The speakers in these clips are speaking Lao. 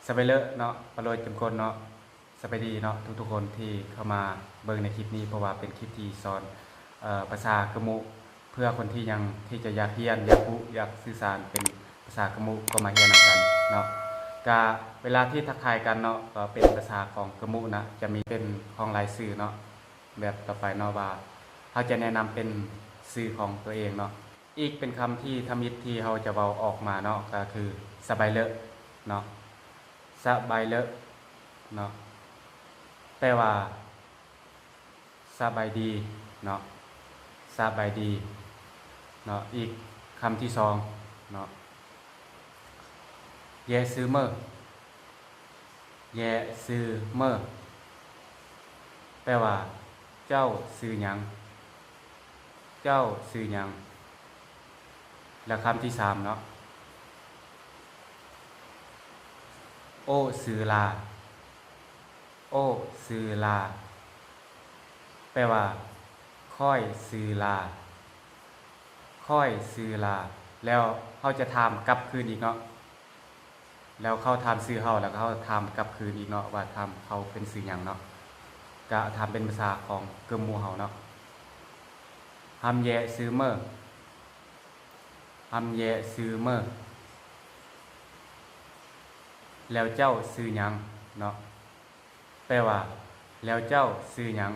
ສະບາຍເລີເນາະ ປາໂລຍເຕັມກົ້ນເນາະ ສະບາຍດີເນາະ ທຸກໆຄົນທີ່ເຂົ້າມາເບິ່ງໃນຄລິບນີ້ ເພາະວ່າເປັນຄລິບທີ່ສອນ ເອີ ພາສາກະມຸ ເພື່ອຄົນທີ່ຍັງ ທີ່ຈະຢາກຮຽນ ຢາກຮູ້ ຢາກສື່ສານເປັນພາສາກະມຸ ກໍມາຮຽນນຳກັນເນາະ. ກະເວລາທີ່ທັກທາຍກັນເນາະ ກໍເປັນພາສາຂອງກະມຸນະ ຈະມີເປັນຂອງລາຍຊື່ເນາະ ແບບຕໍ່ໄປເນາະ ວ່າເຮົາຈະແນະນຳເປັນຊື່ຂອງຕົວເອງເນາະ. ອີກເປັນຄຳທີ່ທຳອິດທີ່ເຮົາຈະເວົ້າອອກມາເນາະ ກໍຄື ສະບາຍເລີເນາະ ສະບາຍເລີເນາະ ແປວ່າ ສະບາຍດີເນາະ ສະບາຍດີເນາະ. ອີກຄຳທີສອງເນາະ ແຢຊື່ເມີ ແຢຊື່ເມີ ແປວ່າ ເຈົ້າຊື່ຫຍັງ ເຈົ້າຊື່ຫຍັງ. ແລະ ຄຳທີສາມເນາະ ໂອ້ຊື່ລາ ໂອ້ຊື່ລາ ແປວ່າ ຂ້ອຍຊື່ລາ ຂ້ອຍຊື່ລາ. ແລ້ວເຮົາຈະຖາມກັບຄືນອີກເນາະ ແລ້ວເຂົາຖາມຊື່ເຮົາ ແລ້ວເຮົາຖາມກັບຄືນອີກເນາະ ວ່າຖາມເຂົາເປັນຊື່ຫຍັງເນາະ ກະຖາມເປັນພາສາຂອງເກີມໝູ່ເຮົາເນາະ. ຮຳແຢຊື່ເມີ ຮຳແຢຊື່ເມີ ແລ້ວເຈົ້າຊື່ຫຍັງເນາະ ແປວ່າ ແລ້ວເຈົ້າຊື່ຫຍັງ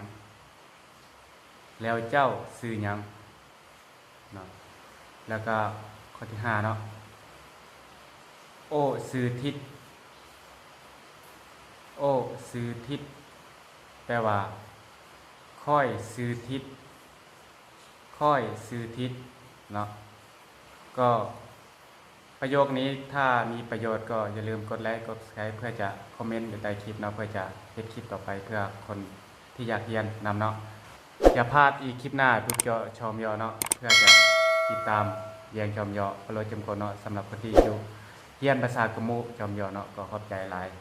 ແລ້ວເຈົ້າຊື່ຫຍັງເນາະ. ແລ້ວກໍຂໍ້ທີຫ້າເນາະ ໂອ້ຊື່ທິດ ໂອ້ຊື່ທິດ ແປວ່າ ຂ້ອຍຊື່ທິດ ຂ້ອຍຊື່ທິດເນາະ. ກໍປະໂຫຍກນີ້ ຖ້າມີປະໂຫຍດກໍຢ່າລືມກົດໄລກົດຊັບສະໄຄຣບ ເພື່ອຈະຄອມເມັນຢູ່ໃຕ້ຄລິບເນາະ ເພື່ອຈະເຮັດຄລິບຕໍ່ໄປເພື່ອຄົນທີ່ຢາກຮຽນນຳເນາະ. ຢ່າພາດອີກຄລິບໜ້າ ບຸດເຈາະຊອມເຍາະເນາະ ເພື່ອຈະຕິດຕາມແຢງຊອມເຍາະ ປາໂລຍເຕັມກົ້ນເນາະ. ສຳລັບຄົນທີ່ຢູ່ຮຽນພາສາກະມຸຊອມເຍາະເນາະ ກໍຂອບໃຈຫຼາຍ